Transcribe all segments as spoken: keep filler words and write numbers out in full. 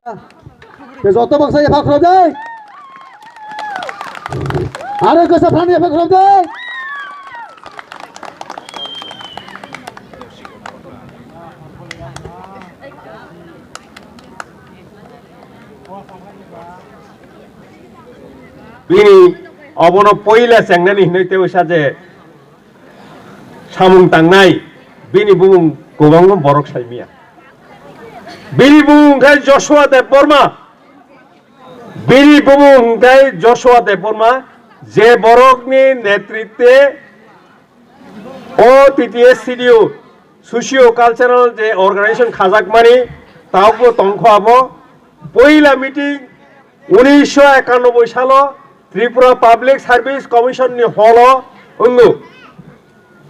Te joto baksa epha khulum dai. Aro kisa phan epha khulum dai. Bini obono poila chengnani hinwi tei uisa je samung tangnai, bini bumung kwbangma borok saimia. Bini bumung khe Joshua Debbarma. Bini bumung khe Joshua Debbarma, je borokni netritwe o T T S C D U socio cultural je organization khajakmani, tabukbo tongkho abo. Poila meeting unisho ekanoboi salo Tripura Public Service Commission ni hall o wngo.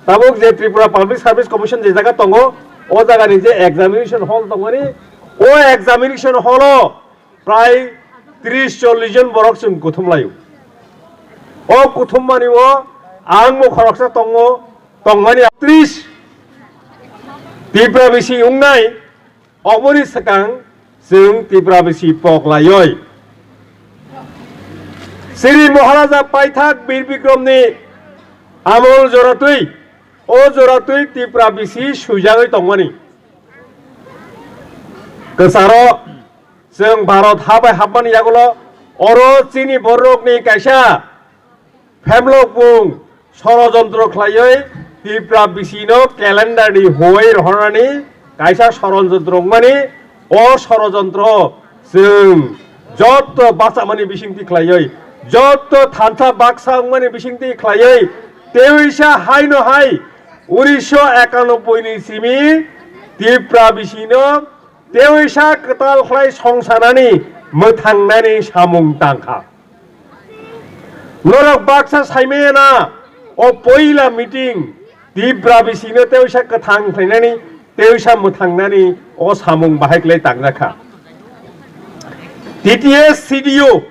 Tabuk je Tripura Public Service Commission je jaga tongo, o jagani je examination hall tongmani, o examination hall o prai tris chollish jon borok chwng kuthum laio. O kuthum mani o ang bo khoroksa tongo, tongmani tris Tipra bisi wngnai. Oboni swkang chwng Tipra bisi pok laioi. Sri Maharaja paithak Bir Bikramni amol joratwi, o joratwi Tipra bisi swijagwi tongmani. Kwcharo chwng Bharat ha bai hapmani yagulo oro chini borokni kaisa Phemlok bung sorojontro khlaiwi Tipra bisino calendar ni huwai rohornani kaisa sorojontro wngmani, o sorojontro chwng jotto bachamani bisingtwi khlaiwi, jotto thansa baksa wngmani bisingtwi khlaiwi, teisa haino hai unisho ekanoboi ni simi Tipra bisino teisa kwtal khlai songsanani mwthangnani samung tangkha. Norok baksa saimaya na, o poila meeting Tipra bisino teisa kwthang khlainani, teisa mwthangnani o samung bahai khlai tangjakha. T T S C D U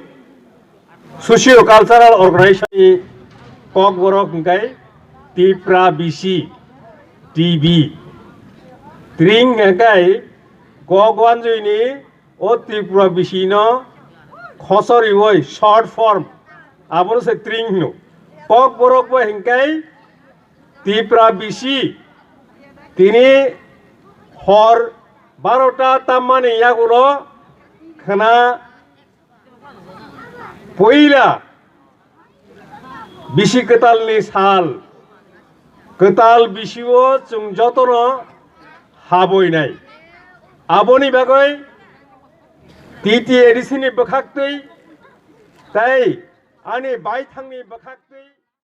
socio cultural organization ni kokborok hwnkhe Tipra bisi T B. Tring hwnkhe kok wanjwini o Tripura bisino khosoriwi short form, abono se tring hino. Kokborok bai hwnkhe Tipra bisi tini hor barota tammani yagulo khwna puila bisi kwtalni sal, kwtal bisio chwng jotono haboinai. Aboni bagwi T T A D C ni bwkhaktwi tei ani baithangni bwkhaktwi